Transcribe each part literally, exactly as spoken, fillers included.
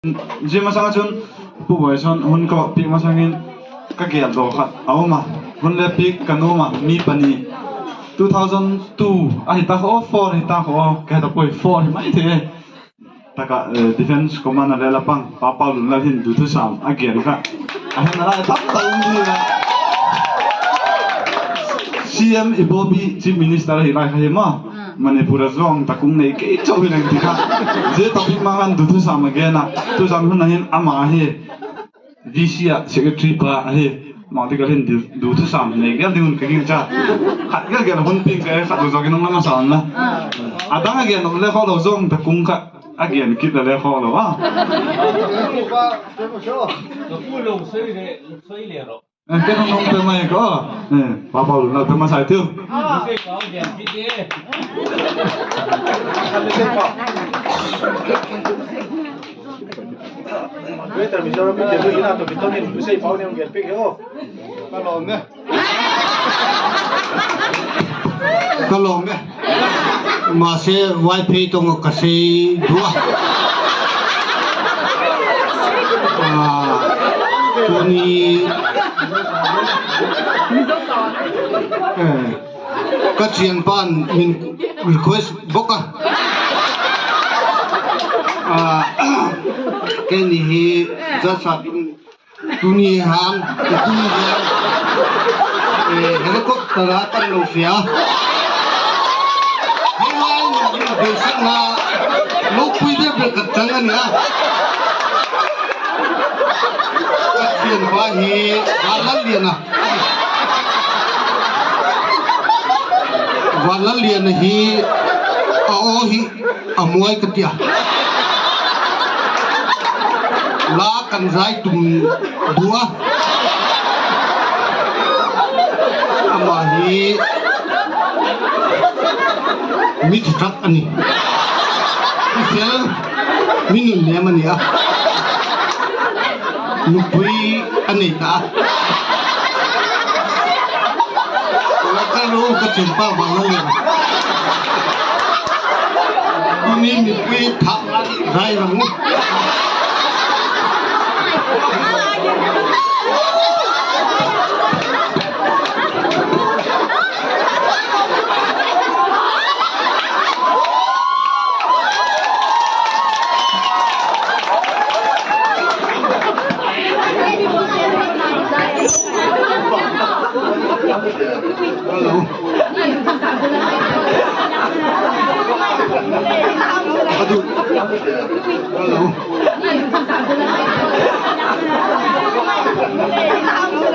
Zia masang ah chun Pu Boyson hun ka piak masang in ka geldaw khat a um a, hun le piak ka nuam a, mi pani, two thousand two ahi ta kha, four hi ta kha, ka he ta puai, four hi mai thei tak ah, Defence Command a le la pang Pa Paulunlal hin duthusam a gen kha, a hena lai tak tak um hi a, C M Ibobi Chief Minister ahi lai kha hi ma, Manipur a zawng tak um nei kei chau hi leng ti kha, zia topic ma khan duthusam a gen a, tuzan hun a hin ama hi V C ah secretary pa ahi, ma ti ka hin duthusam nei gel ding un ka ging cha, khat gel gel hun ping ka e khat zawk in hung la masa un la, a dang a gen le khawk lo zawng tak um kha, a gen kit la le khawk lo a. Ken hung hung pe mai ka, Pa Paulunlal pe masa i tiu. Ka lawm e. Mase Vaiphei tawng ah ka sei dua. Tuni ka chianpa'n min request bawk a, keini hi jasa tuni han, tuni han helicopter a tan lo sia, hei lai na beisakna lopui de be ka chang a nia. Ka chianpa hi Vanlallian a, Vanlallian ahi. A aw hi a muai ka tia, la kan zai tum dua. Ama hi mi thi thak a ni, mi fel, mi nunnêm a ni a, nupui a nei ta a. La ka lo ka chianpa Vanlallian, tuni nupui thak a ni zai lang u.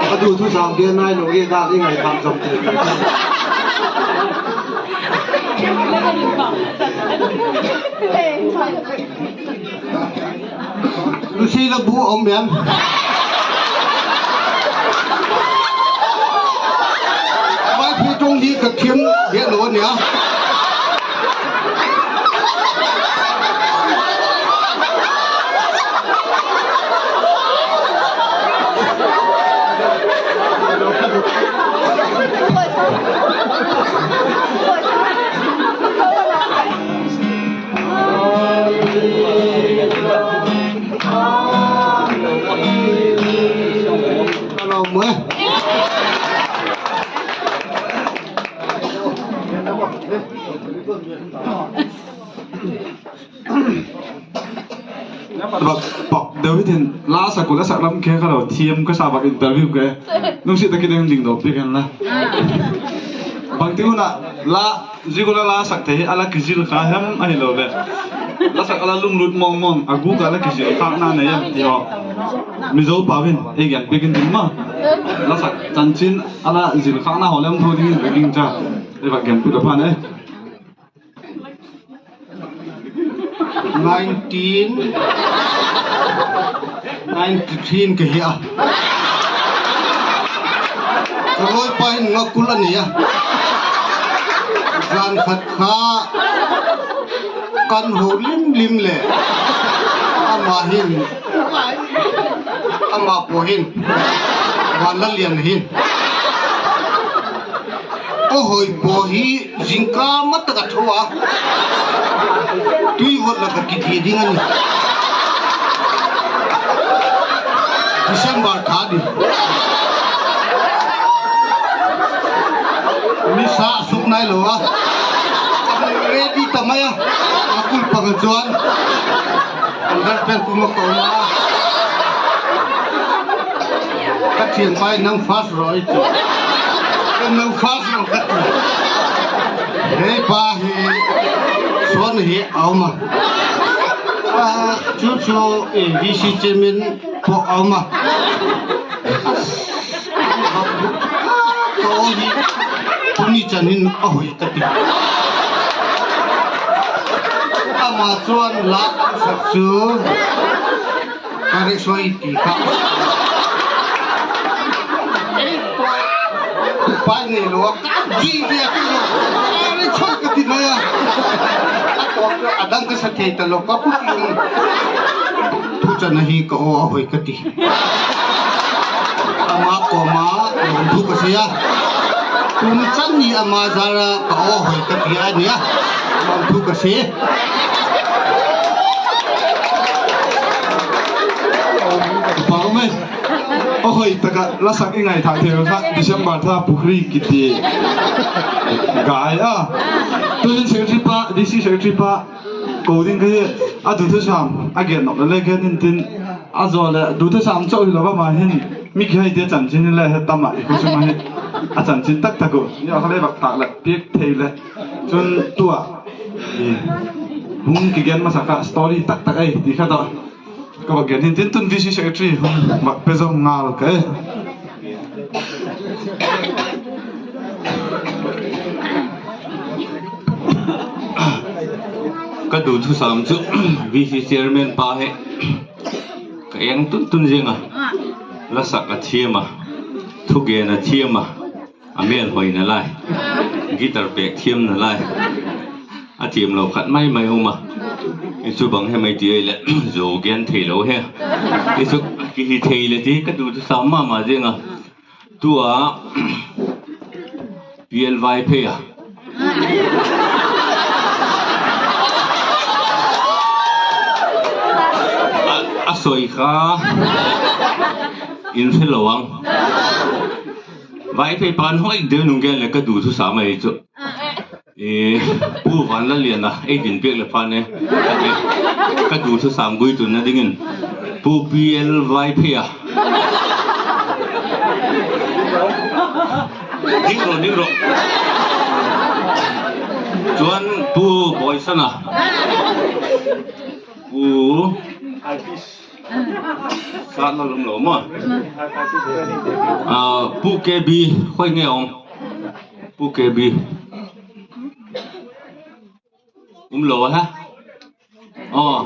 A du thusam gen nailo e, ka i ngaikham zom ti. Lucy la bu um em? Vaiphei tawng hi ka thiam het lo a nia. Deu hitin la sak u, la sak lam khe ka lo thiam ka sa bak interview ke. Lungsiat tak in ding dawk piak hen la. Bangti un a la, zia gual a la sak thei hi a la kizil kha hem ahiloleh la sak a la lunglut mawngmawng a gûk a la kizil khâkna nei em ti haw, Mizo pau hin ei gen piak in ding ma. La sak chanchin a la zil khâkna haw lem tho dingin ka ging cha, ei va gen piak a phan e. Nineteen ninety-three in ka hi a, ka lawipa hin ngakul a nei a, zan khat kha kan ho lim lim leh ama hin, ama paw hin, Vanlallian hin, ka hoi paw hi zingkal ma tak a tho a, tui vot lak ah kiti ding a ni. December tha di. Nisa suk nai lo a, ready ta mai a, a kul pang a chuan, underpant pum a ka um a, ka thianpa in, "Nang fast rawh," a ti. Ka, "Nang fast rawh," ka ti. Hei pa hi, sawn hi a um a. A, chu chu, eh, VC chairman pawh a um a. Ka aw hi, tuni chan hin a hoi ka ti. Ama chuan la sak chu, ka ri soi ti kha. Pai nei lo a, ka zi ve a, ka ri soi ka ti mai a. A tawp chu a dang ka sa thei ta lo, ka pu ti. Thu chan a hi ka aw a hoi ka ti. Ama kawma lawmthu ka sei a. Kum chan ni ama zara ka aw hoi ka ti a nia. Lawmthu ka sei. Pau mai. A hoi tak a la sak i ngaithak thei kha December tha Pukhuri kiti gai a. Tuhin secretary pa, DC secretary pa ko ding ka hi, a duthusam a gen nop le le gen intin, a zaw le duthusam chauh hi lo va ma hin, mi kihaite chanchin hi le he tam a i khawsung a hi a chanchin tak tak uh ni a kha le vak tak le piak thei le. Chun tua hung kigen masa kha story tak tak ei ti kha tawh ka vak gen intin, tun VC secretary hung vak pe zawm ngal ka e. Ka duthusam chu VC chairman pa hi ka eng tun tun zing a, la sak a thiam a, thugen a thiam a, a mêlhoina lai, guitar pêk thiamna lai, a thiam lo khat mai mai um a. I chu bang hem ei ti ei leh, zo gen thei lo he. I chu kihi thei le ti ka duthusam ma ma zing a. Tua PL Vaiphei a, a, a soi kha in hre lo ang. Vaiphei pa'n hoi deu nung gen le ka duthusam ahi chu. Pu Vanlalliana ei din piak le phan e, ka duthusam guitunna dingin Pu PL Vaiphei a, dik rawh, dik rawh. Chuan Pu Bawisana, Pu Satna Lawmlo maw, Pu KB, khoi nge awm? Pu KB um lo a ha? Aw,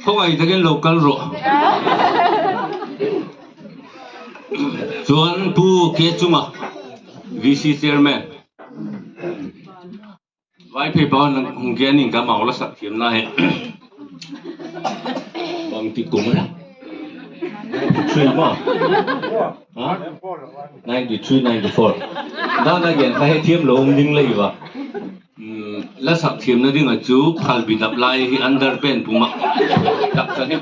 khawngai takin lo kal rawh. Chuan Pu K Chunga, VC chairman, Vaiphei pa hung gen in ka mau la sak thiamna hi. Bangti kum a, ninety three maw? Ninety three, ninety four. Dan a gen kha he thiam lo um ding lei va. La sak thiamna ding a chu phalbi dap lai hi underpant pum a, taksa hi,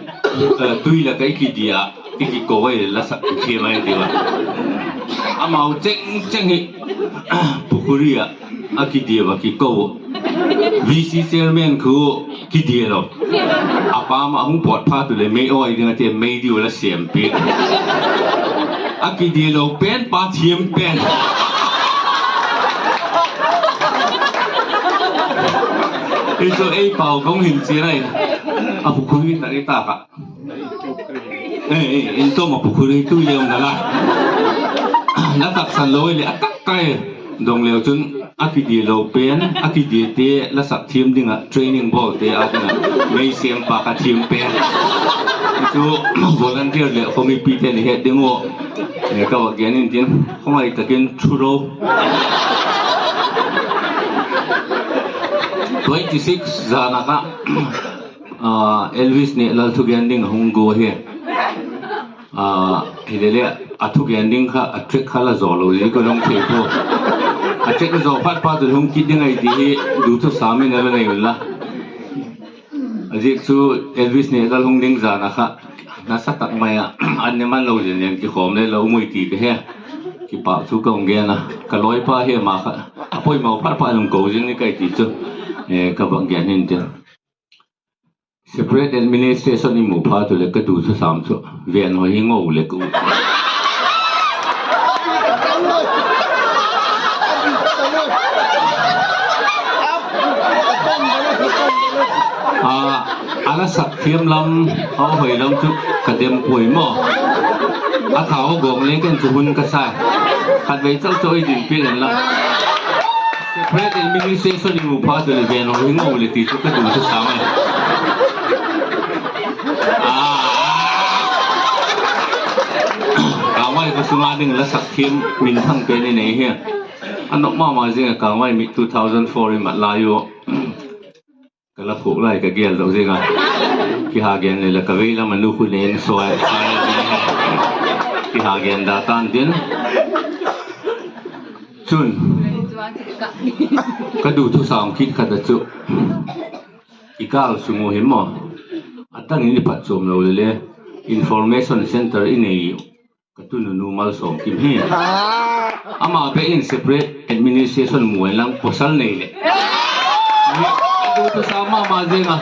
tui la ka i kidi a, i kiko a la sak thiam a i ti va. Amau cheng cheng hi Pukhuri a, a kidia va kiko. VC chairman khu kidia lo. A pa ma hung pawt phat u le mei awi ding a ti, mei diu la siam pi. A kidia lo pen pa thiam pen. I chu ei pau kong hin chi rai. A Pukhuri tak i tak a. Ei, ei, in tawm a Pukhuri tui le um na la. Na taksan lo i le a tak kai. Dong leu chun a kidia lo pen, a kidiate la sak thiam ding a training bawlte a ding a mei siam pa ka thiam pen. I chu volunteer le khawmipite ni het ding u. Ka va gen intin, khawngai takin thu ro. Twenty six zan a kha Elvis Nehlal thugen ding a hung gu hi. Hilele, a thugen ding kha a track kha la zaw lo zia ka dong thei pua. A track la zaw phat pa chu hung kit ding ahi ti hi duthusam in a la nei unla. A ziak chu Elvis Nehlal hung ding zan a kha Nasa tak mai ah, an ne man lo zing leng kikhawm le lo um ui ti ka he. Kipâk thu ka hung gen a, ka lawipa hi ama kha a poimaw phat phat hung ko zing ni kai ti chu ka vak gen hin tin. Separate administration i mu phat u leh ka du thusam chu, Venhoi hi ngo leh ka u. A, a la sak thiam lam, a hoi lam chu ka dem puai maw. A thau a gawng le ken chu hun ka sa. Khatvei chau chau i din piak hen la. Separate administration i mu phat u leh Venhoi hi ngo leh ti chu ka du thusam ahi. Kângvai khaw sung a ding la sak thiam minthang pen i nei hi. A nop ma ma zing a, Kângvai mit two thousand four i mat lai u. Ka la phuak lai ka gel lo zing a. Kiha gen le la ka vei lam a nu khu nen suai. Kiha gen da tan tin. Chun, ka du thusam kit khat a chu, i kâl sung u hi maw, a dang in i phatchuam lo le le, information centre i nei, ka tununu Malsawmkim hi. Ama bêk in separate administration mu inlang pawsal nei leh, ka du thusam ma ma zing a.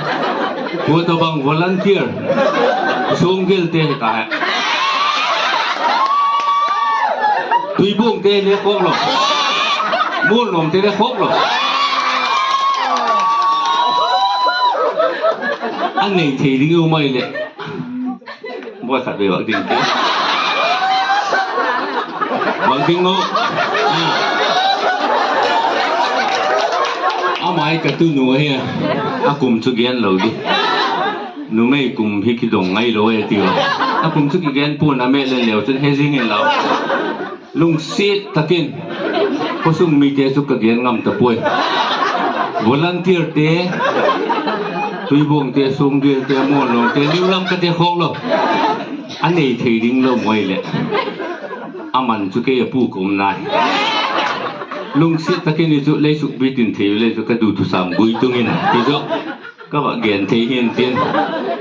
Kua tawhbang volunteer, Suanggilte hi ta he. Tuibuangte le khawk lo, Mualnuamte le khawk lo. A nei thei ding i um ai leh, bawi khat vei vak ding ti, vak ding lo. Ama hi ka tunu ahi a, a kum chu gen lo di. Numei kum hi kidong ngailo e ti a, a kum chu kigen pua'n a mêl en leu chun he zing inlau. Lungsiat tak in, khawsung mite chu ka gen ngam ta puai. Volunteerte, Tuibuangte, Suanggilte, Mualnuamte, Niulamkate khawk lo. A nei thei ding lo mai leh, a man chu kei a pu ka um nai. Lungsiat tak in i chu lei sukbit in thei u le chu ka du thusam gui tung in ti zaw, ka va gen thei hin tin,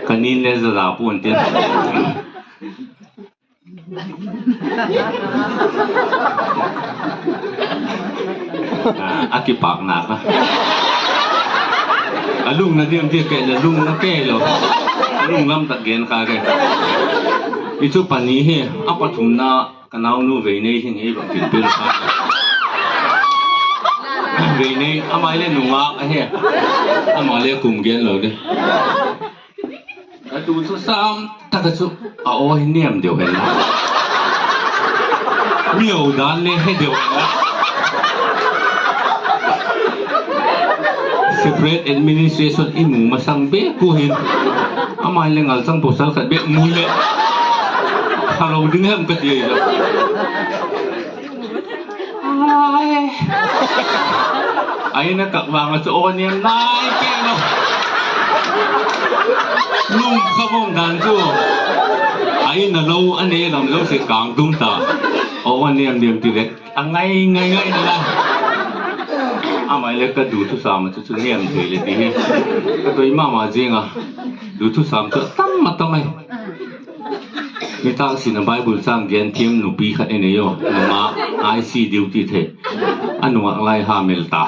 ka nin le zaza pua'n tin. A kipâkna kha, a lungna diam ti kei leh lungna kei lo, a lunglam tak gen kha kei. I chu pani hi, a pathumna ka naunu Veinei hin ei vak tin pil kha. Veinei, ama le nungak ahi, ama le kum gen lo di. Ka du thusam tak a chu, a aw hi niam deu hen la, mi aw dan le he deu hen la. Separate administration i mu masang bêk u hin, ama le ngalchang pawsal khat bêk mu leh, phalo ding hem ka ti ai la. A in a kâk vang a chu aw niam nai kei lo. Lungkhamang dan chu, a in a lo a nei lam zosia kâng tum ta. Aw niam niam ti le, a ngai ngai ngai na la. Ama le ka du thusam a chu chu niam thei le ti hi, ka doi ma ma zing a. Du thusam chu a tam a tam ai. Nitâk sin a Bible châng gen thiam nupi khat i nei u, nungak, I C duty thei. A nungak lai ha mel ta.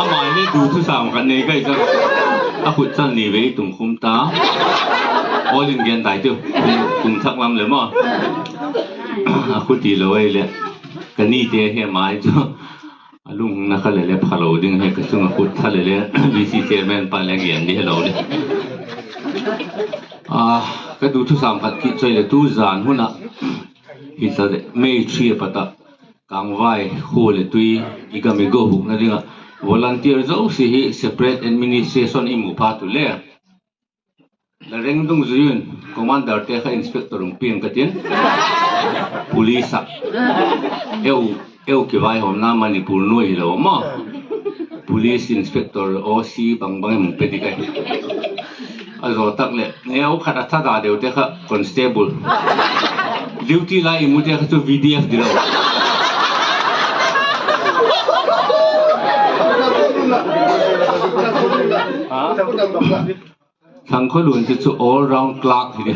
Ama le du thusam khat nei kai chu, a khut chal ni vei tung khum ta. Awl in gen tai tiu, kum thak lam le maw. A khut ti lo ai leh, ka nite he mai chu, a lungna kha le le phalo ding he, ka chung a khut tha le le, VC chairman pa le gen di helo le. Ka du thusam khat kit chu ai leh tu zan hun ah, hi ta leh May three a pat ah, Kângvai khua leh tui, i gam i go hukna ding ah, volunteer zosia hi separate administration i mu phat u le, la reng dungzui un, commanderte kha inspector hung piang ka tin, police ah, eu, eu kivaihawmna Manipur nuai hilo maw, police inspector, OC bang bang hung pe ding ahi. A zaw tak leh neu khat a thada deute kha constable. Duty lai i mute kha chu V D F dilo. Thangkholun chu chu all round clerk hi.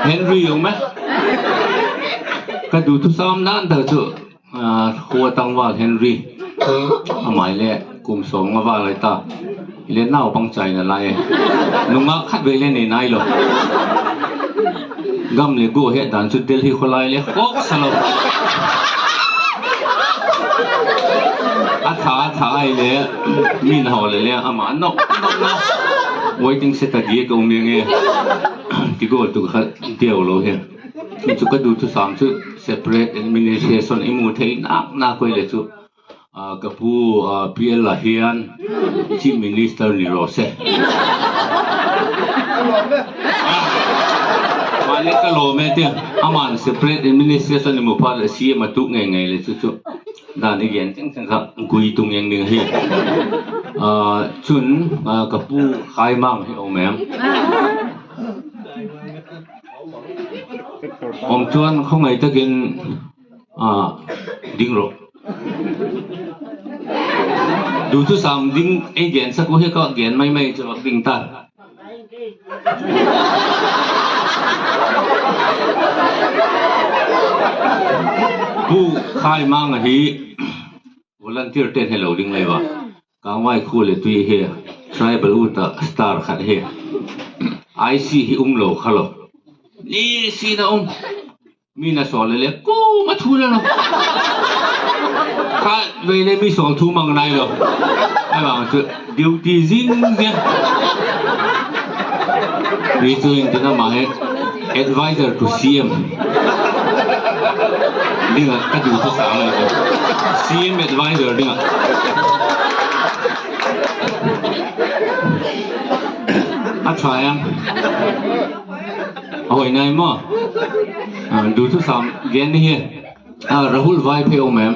Henry um e. Ka du thusam dan tak chu, khua tangval Henry. Amai le kum sawm nga val lai ta. Hile naupang chaina lai e. Nungak khat vei le nei nailo. Gam leh gua het dan chu Delhi khawlai le khawksa lo. A tha a tha ai le, min haw le le ama nop nopna waiting shed a dia ka um eng e. Ti gual tu kha deu lo hi. Chu ka du thusam chu separate administration i mu thei nak nak koi le chu, ka pu, P L a hian Chief Minister ni raw se. Male ka lawm e tia, aman separate administration i mu phat leh C M a tuk ngei ngei le chu chu. Dan i gen cheng cheng kha gui tung eng ding ahi. Chun, ka pu Khaimang hi um em? Um chuan khawngai takin, ding rawh. Du thusam ding ei gensak u hi ka gen mai mai chu ding ta. Pu Khaimang ahi, volunteer ten helo ding lei va. Kangvai khua le tui hi, tribal ut a star khat hi. I C hi um lo kha lo. Ni sina um. Mi na sawl le le, kum a thu le lo. Kha vei le mi sawl thu mang nai lo. Ai vang chu duty zing zing. Ri chu in tin ama hi advisor to C M dinga ka du thusam lai chu. C M advisor dinga. A tha em? A hoi nai maw? Du thusam gen ni hi. Rahul Vaiphei um em?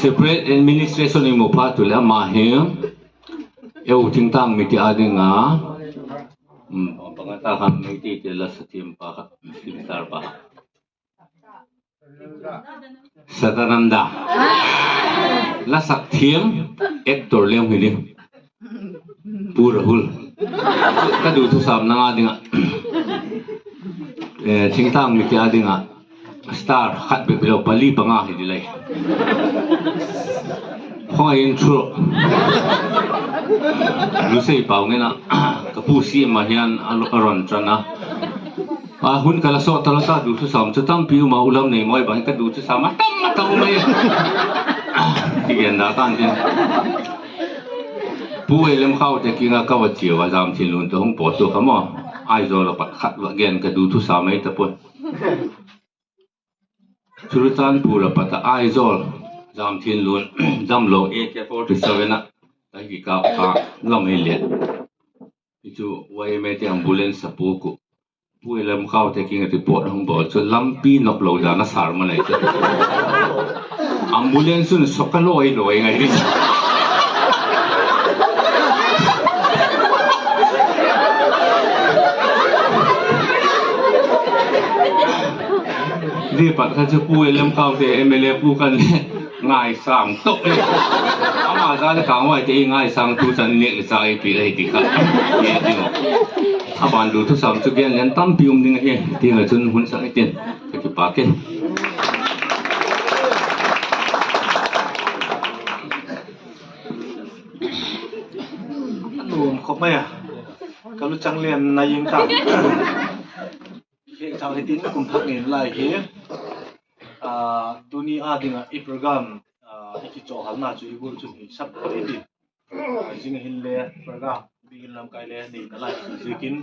Separate administration i mu phat u leh ama hi eu thingtâng mite â ding a, bang a ta kha, Meitei te la sa thiam pa kha, film star pa kha, Sadananda. La sak thiam, actor lem hi ding. Pu Rahul. Ka du thusam nang â ding a, thingtâng mite â ding a star khat bep hilo, pali panga hi di lei. Khawng a in thu. Lusei pau ngen a, ka pu C M a hian a rawn chan a. A hun ka la sawt ta lo ta, du thusam chu tampi um a, u lam nei mawi bang ka du thusam a tam a tam mai. Ti gen da tan tin. Pu Lemkhaute kiang a ka va chiau a, Zamthinlun tawh hung pawt tu kha maw. Aizawl a pat khat va gen ka du thusam mai ta puai. Churachandpur a pat a Aizawl, Zamthinlun, damlo A K forty seven a, ka hi kikâp kha, lam ei let. Hi chu Y M A te ambulance a puak uh. Pu Lemkhaute kiang a report hung bawl chu lampi nop lo dan a sar ma nei chu. Ambulance chun sawk a lawi lawi ngai di. Di pat kha chu Pu Lemkhaute M L A pu kan le ngaisâng tawp e. Ama za le Kangvaite i ngaisângtu chan nêk le châk ei pi ei ti kha. A ban du thusam chu gen lian tampi um ding ahi, tiang a chun hun sak i tin. Ka kipâk e. A nuam khawp mai a, ka luchang lian na ing ta. Bêk chau hitin kum thak nen lai hi, tuni â ding ah i program i kichawhalna chu i gual chun hi sak hitin. Zing a hinle program biakin lamkai le nei nalai ziakin,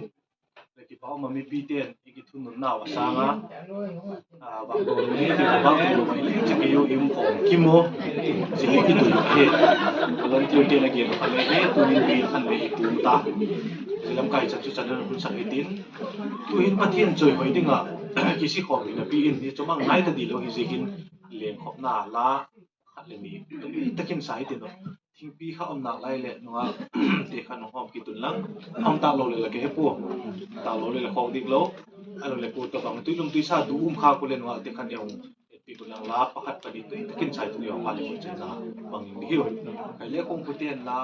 ka kipâk um a, mipite'n i kithununnau a sâng a, vangdawn nei ti vangdawn mai le chu kei u i um khawm kim u, zia hi i tui hi. Volunteer te'n a gen kha le hi, tunin biakin khan le i pum ta. Zia lamkai chan chu chan hun sak hitin. Tu'hin Pathian chawihoi ding ah kisikhawm hi napi in hi chu mang ngai ta dilo hi ziakin, lengkhawmna la khat le ni takin sa hitin u. thingpi kha um nalai leh nung ah, ti khan hung hawm kit un lang, um talo leh la ka he pua, talo leh la khawk dik lo, a lo leh kua tawhbang tui lum tui sa du um kha ku leh nung ah ti khan e hung etpi ku lang la pakhat pani tui takin chai tung i a pha leh hun chenna bang in di hiu. Khai le kong pute'n la